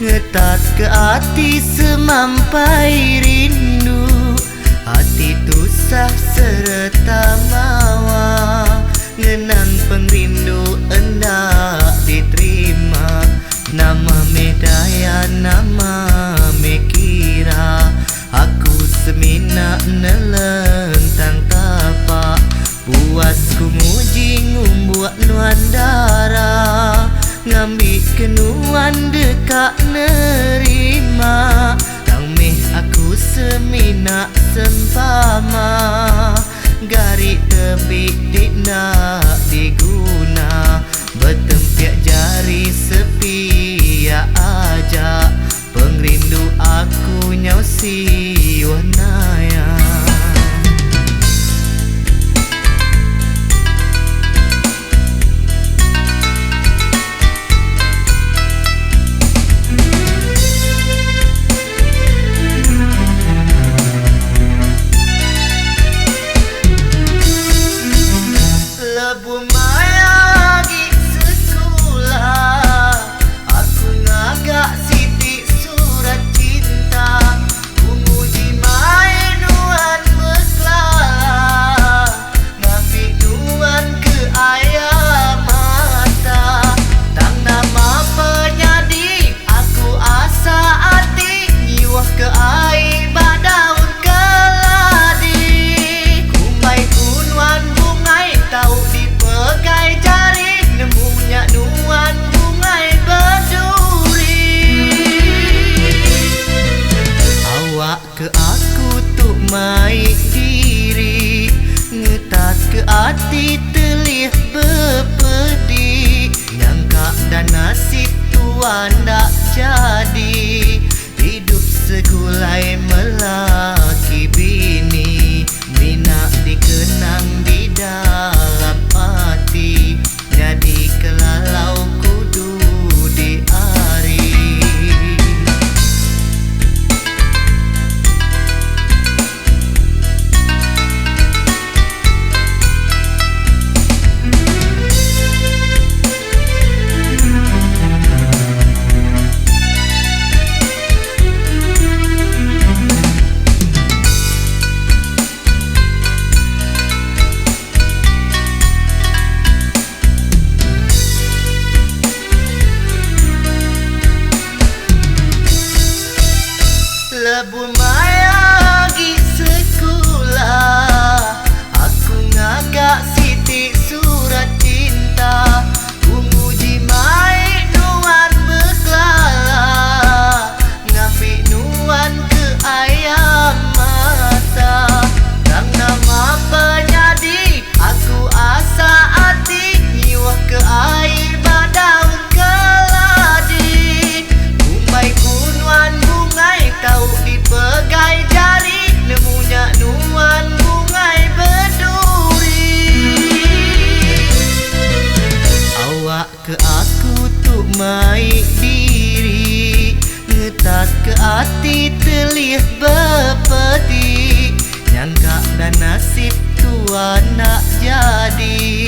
Ngetat ke ati semampai rindu Ati tusah sereta mawa Ngenang pengrindu enda diterima Nama meh daya nama meh kira Aku semina nelentang tapak Puas ku nguji ngumbuk nuan dara Ngambi ke nuan deka nerima Tang meh aku semina sempama Gari tebi ti enda diguna Betempiak jari sepiak aja Pengerindu aku nyau siuh naya. Lebuh maya agi sekula Aku ngaga siti surat cinta Ku nguji mai nuan bekelala Ngambi nuan ke aya mata Tang nama penyadi aku asa ati Nyiuh ke ai ba daun keladi Kumbai ku nuan bungai tau dipegai jari Nemu nya nuan bungai beduri Awak ke aku tu mai diri Ngetat ke ati telih bepedi Nyangka dan nasib tua enda jadi Idup segulai melaki bini Mina dikenang di dalam ati Nyadi kelalau ku dudi ari. Lebuh maya agi sekula Aku ngaga siti surat cinta Ku nguji mai nuan bekelala Ngambi nuan ke ayam mata Tang nama penyadi aku asa ati Nyiuh ke ai ba daun keladi Kumbai ku nuan bungai tau dipegai jari Nemu nya nuan bungai beduri Awak ke aku tu mai diri Ngetat ke ati telih bepedi Nyangka dan nasib tua enda jadi.